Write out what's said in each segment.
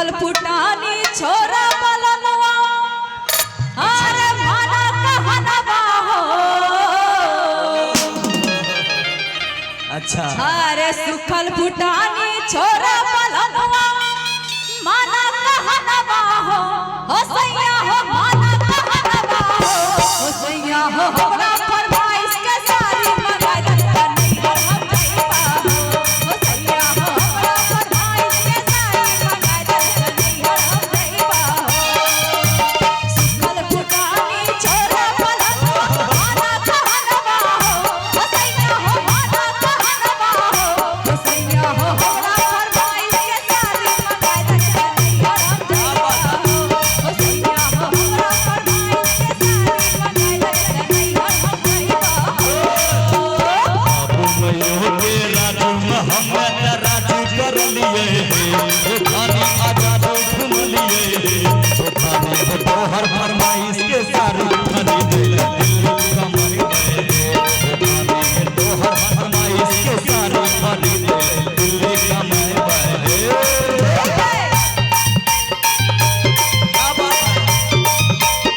सुखल फुटानी छोरा बलनवा अरे माना कहनवा हो। अच्छा। अरे सुखल फुटानी छोरा बलनवा माना कहनवा हो सैया हो माना कहनवा हो सैया हो हमरा फरमाइश के सारी मंगाई दे नहीं हम जइबा हो सैया हो हमरा फरमाइश के सारी मंगाई दे नहीं हम जइबा हो। सुखल फुटानी छोरा बलनवा माना कहनवा हो सैया हो माना कहनवा हो सैया हो हमरा फरमाइश के सारी मंगाई दे नहीं हम जइबा हो सैया हो हमरा फरमाइश के सारी मंगाई दे नहीं हम जइबा हो। बाबू मयो के राजू मोहम्मद राजू कर लिए हे धानी आजाद घूम लिए हे धानी हो तोहर फरमाइश के सारी खरीद ले दिल्ली कमाई हे धानी हो तोहर फरमाइश के सारी खरीद ले दिल्ली कमाई हे। क्या बात है? क्या बात है?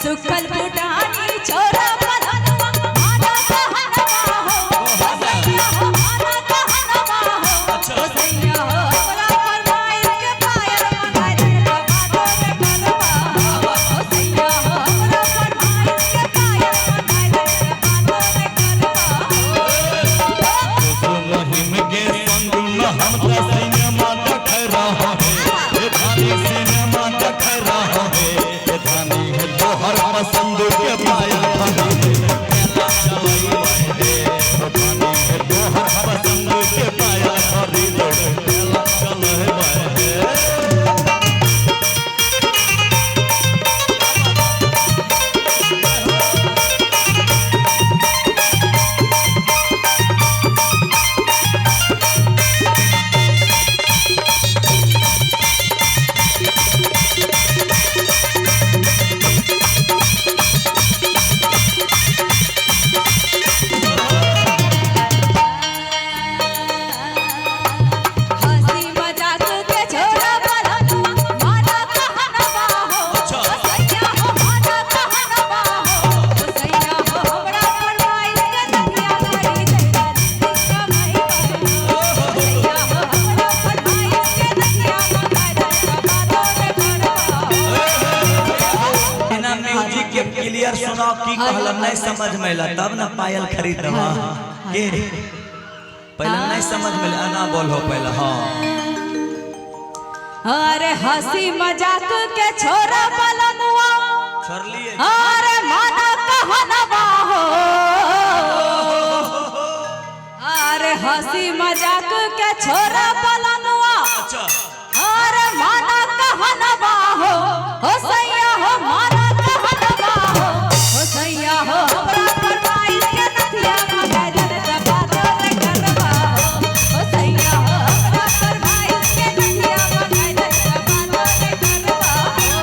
सुखल फुटानी छोरा बलनवा माना कहनवा हो सैया हो माना कहनवा हो सैया हो हमरा फरमाइश के पायल मंगाई दे बातो में करवा हो सैया हो हमरा फरमाइश के पायल मंगाई दे बातो में करवा हो। मुहिम के संग में हम तो सिनेमा देख रहो हे, हे धानी सिनेमा देख रहो हे, हे धानी है तोहर पसंद के पायल खरीद मेला चलई हे, हे धानी है तोहर पसंद के पायल खरीद मेला चलई हे। हंसी मजाक के छोरा बलनवा माना कहनवा हो सैया हो माना कहनवा हो सैया हो हमरा फरमाइश के दरिया खरीद दे कमाई हो सैया हो हमरा फरमाइश के दरिया मंगाई दे बातो में करवा हो। बिना म्यूजिक के क्लियर सुनाओ की कहला नहीं समझ में अला तब ना पायल खरीदवा के पहले नहीं समझ में अला, ना बोल हो पहले। हाँ अरे हंसी मजाक के छोरा बलनवा छोड़ लिए। अरे माना कहनवा हो अरे हंसी मजाक के छोरा बलनवा अच्छा। अरे माना कहनवा हो सैया हो माना कहनवा हो सैया हो हमरा फरमाइश के नथिया मंगाई दे बातो में करवा हो सैया हो हमरा फरमाइश के नथिया मंगाई दे बातो में करवा हो।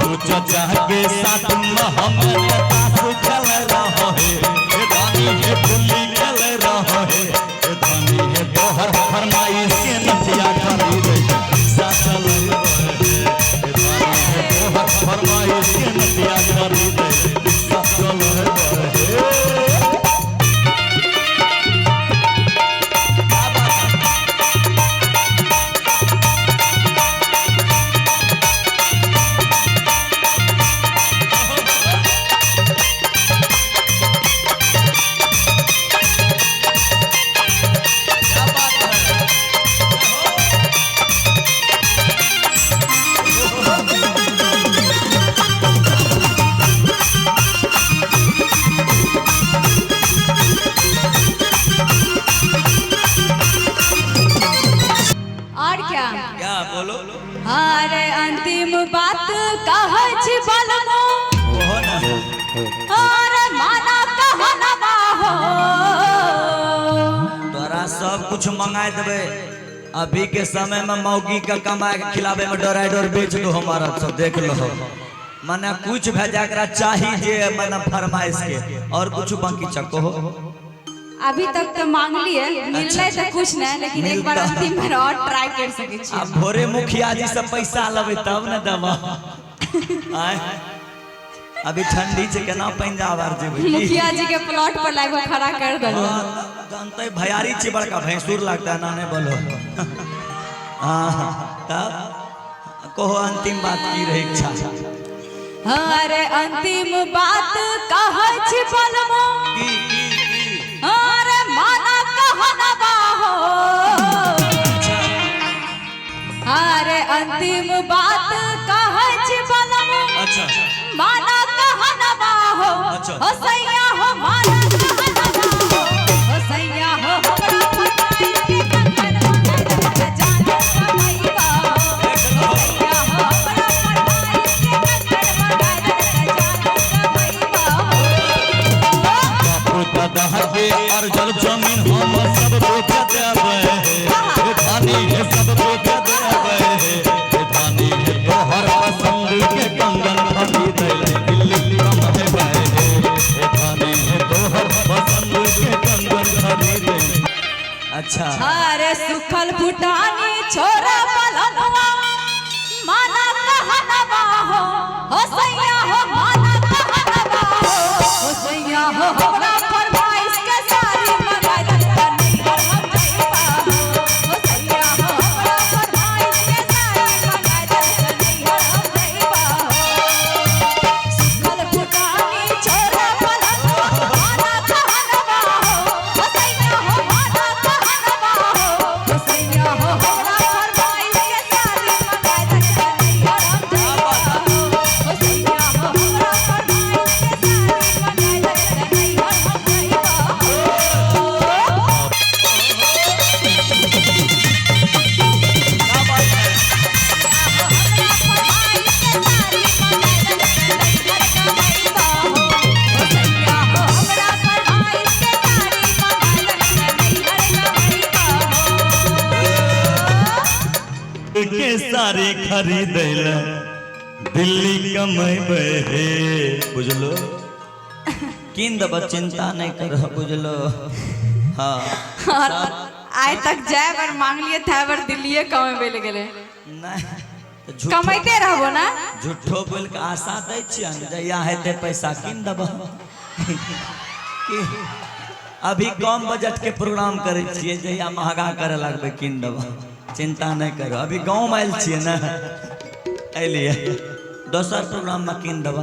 तू चाचा के साथ मोहम्मद ताश खेल रहो हे, हे धानी हे गुल्ली खेल रहो हे, हे धानी हे तोहर फरमाइश के नथिया खरीद रिक्शा चलई हे, हे धानी हे तोहर फरमाइश के नथिया खरीद रिक्शा चलई हे। क्या बात है? क्या बात है? हंसी कुछ मंगाए देबे। अभी के समय में मौगी का कमाए के खिलावे में डराई डर बेच दो हमारा सब देख लो। मने कुछ भेजा करा चाही जे मने फरमाइश के और कुछ बाकी चको हो। अभी तक तो मांग लिए, मिलले तो कुछ नहीं, लेकिन एक बार मिलता। अंतिम बार और ट्राई कर सके छी। आ भोरे मुखिया जी सब पैसा लेबै तब ने देबा। आय अभी ठंडी छै केना पंजाब आर जेबै? मुखिया जी के प्लॉट पर लाइव खड़ा कर देलू। हाँ, जानते भयारी छी, बड़का भैंसुर लगता है ना नहीं बोलो। हाँ तब कहो अंतिम बात की रही इच्छा? अरे अंतिम बात कहै छी बलमो। की की की? अरे माना कहनबा हो। अच्छा। अरे अंतिम बात कहै छी बलमो। अच्छा। माना कहनबा हो। अच्छा। हो सैया हो, माना कहनबा हो, हो सैया हो, हमरा फरमाइश के कंगन मंगाए जान कमैबा हो। हो सैया हो, हमरा फरमाइश के कंगन मंगाए जान कमैबा हो। बापू दादा के अर्जल जमीन हम सब बेच देबै हे धानी, हे सब बेच देबै हे धानी, हे तोहर पसंद के कंगन खरीदै दिल्ली कमेबै हे धानी, हे तोहर पसंद के कंगन खरीदै। अच्छा। अरे सुखल फुटानी छोरा पलनवा, माना कहनवा हो, हो सैया हो, माना कहनवा हो, हो सैया हो, हमरा फरमाइश के सारी मंगाई दे नैहर हम जइबा हो, हो सैया हो, हमरा फरमाइश के सारी मंगाई दे नैहर हम जइबा हो। सुखल फुटानी छोरा पलनवा, माना कहनवा हो, हो सैया हो, माना कहनवा हो, हो सैया हो, हमरा फरमाइश के सारी मंगाई दे नैहर हम जइबा हो, हो सैया हो, हमरा फरमाइश के सारी मंगाई दे नैहर हम जइबा हो। क्या बात है? के सारी खरीदै ले दिल्ली कमेबै हे बुझलो, किन देब, चिंता नहीं करह बुझलो। हाँ। और आइ तक जाय बार मांगलिए तै बार दिल्लीए कमेबे ले गेलै। नहीं तऽ झूठो कमैते रहबो ना। झूठो बोल के आशा दै छियन, जहिया हेतै पैसा किन देब। की अभी कम बजट के प्रोग्राम करै छियै, जहिया महगा करे लगबै किन देब, चिंता नहीं करो। अभी गाँव में आयल छियै ने, एलियै दोसर प्रोग्राम में किन देब।